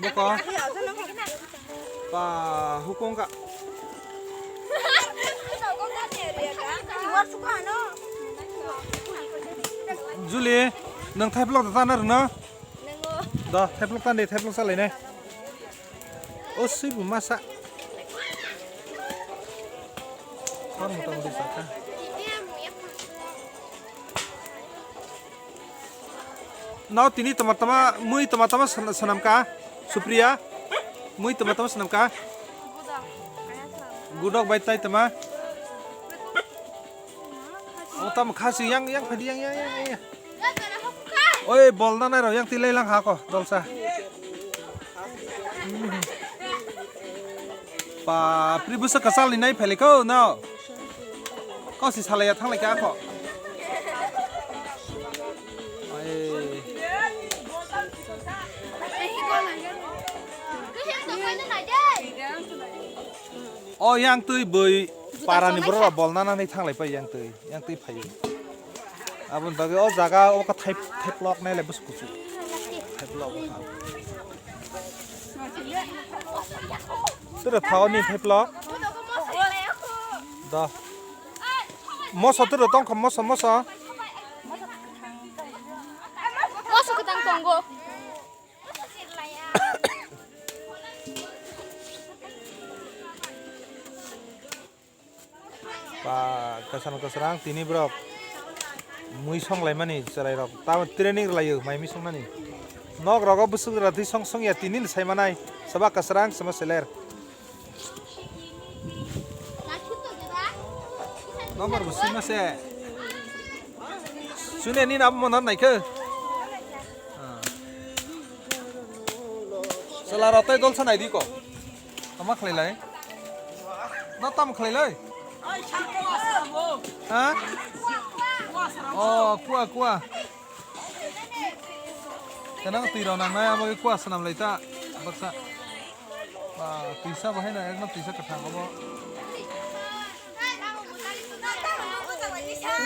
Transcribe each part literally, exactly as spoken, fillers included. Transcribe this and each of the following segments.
Boko. Pa hukong ka. Juli, nang thaiplok da tana rwno? Da, thaiplok tani, thaiplok salai nai. O sui bu masa. Kor mota moti saka. Nao tini tama tama, mui tama tama san-, sanam ka, Supriya? Mui tama tama sanam ka? Gudok bai tai tama. O tamo khasi yang, yang phadi yang, yang, yang, yang, yang. Oi, bol na nai rok yang tilai lang ha ko, dolsa. Pa, pri busa kasal ni nai pheli ko, no. Ko si salai ya thang lai ka ko. Oi. O yang twi bui para ni borok rok bol na nai thang lai pa yang twi. Yang twi phaio. Aboni bagwi o jaga o kha thai-, thaiplok nai le bwswk kuchuk. Thaiplok o kha. Turo thao ni thaiplok. Do. Moso turo tong kha, moso, moso. Moso kwtang tongo. Ba, kwcham kwchrang tini borok mui songlaimani chwrairok tamo training rwlaio mai mui songnani. Nok rogo bwswk jora twi song songya tini ni saimanai. Soba kwchrang soba seler. Nomor bo sima se. Sune ni nabo monan naikhe. Chwla rok tei dolsa nai di ko. Tama khlai lai? Na tamo khlai lai? Ha? Oh, kua, kua. Kanang twi rok nang nai abo kua swnam lai ta. Baksa. Ba, twisa bahai na ekdom twisa kwthang obo.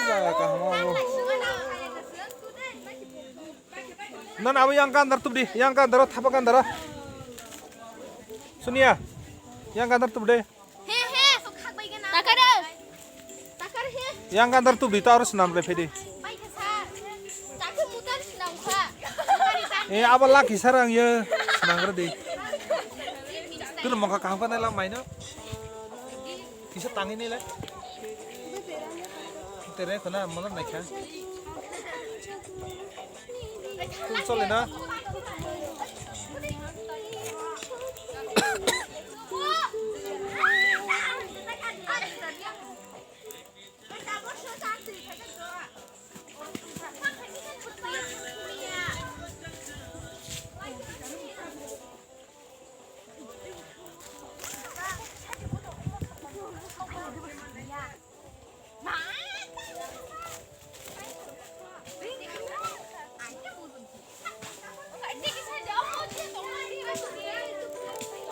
Jaga kaham obo. Nan abo yang gandar tubdi, yang gandaro thapa gandaro. Sunia, yang gandar tubde. He, he, sok khak bai gana. Takar. Takar he. Yang gandar tubdi ta aro swnam re phedi. Bai kha sa. Takar mutar swnam kha. Eh, abo laki sarang ye swnam re di. Turu mokha kaham ka nai lam maino. Kisa tangi nai le. Tere khona mono naikha. Tum chole na.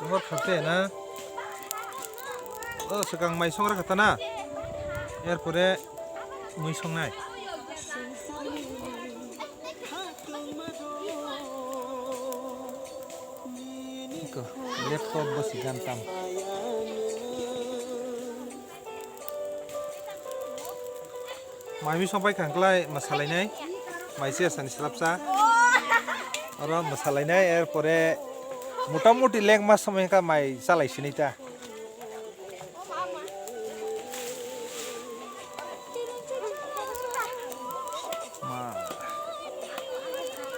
Hor khate na. O swkang mai songra khata na. Erpore mui songnai. Iko, laptop bo si gan tam. Mai mui song pai khang klai ma salai nai. Mai se sani slap sa. Oro ma salai nai, erpore motamuti lek ma somoi ka mai salai sinai ta. Ma.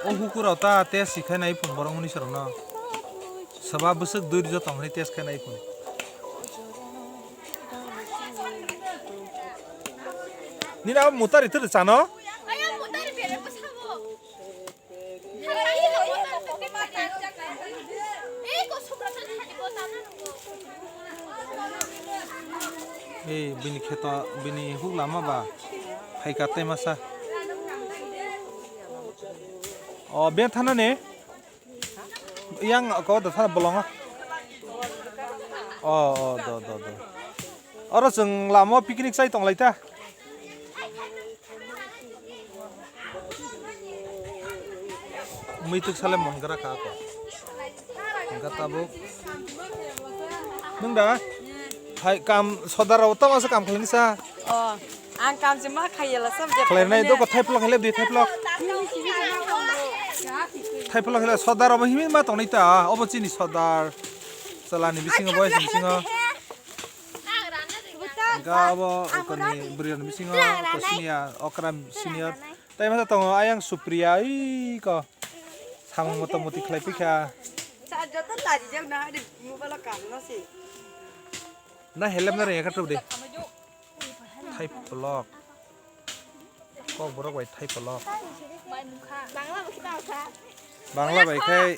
O hukurao ta test si khainai phun borok muni sarokno. Saba bwswk dui rwja tong hwnwi test khainai phun. Nini abo mutari turu chano? Ei, bini kheto, bini huk lama ba phaika tei masa. O, be thana ne? Yang ko da thana bolongo. O, o, do, do, do. Oro chwng lama o picnic chai tong lai ta. Muituk sale mon gra ka ko. Hingke tabuk. Nwng da? Hai kam sodar rok tamo se kam khlaini sa? Oh, ang kam se ma khayela sam je. Khlainai do ko thai phlok khlai di thai phlok. Thai phlok khlai sodar obo himi ma tongnai ta. Obo chini sodar. Chalani bisingo boys bisingo. Hingke obo koni bwrwi rok ni bisingo ko senior, okra senior. Tai masa tongo ayang Supriya oi ko. Samung moto moti khlai pikha. Sa joto laji jak na hadi mobile kam no si. Na helem na rengya kha de. Thai phlok. Kok borok bai thai phlok. Bangla bai khai.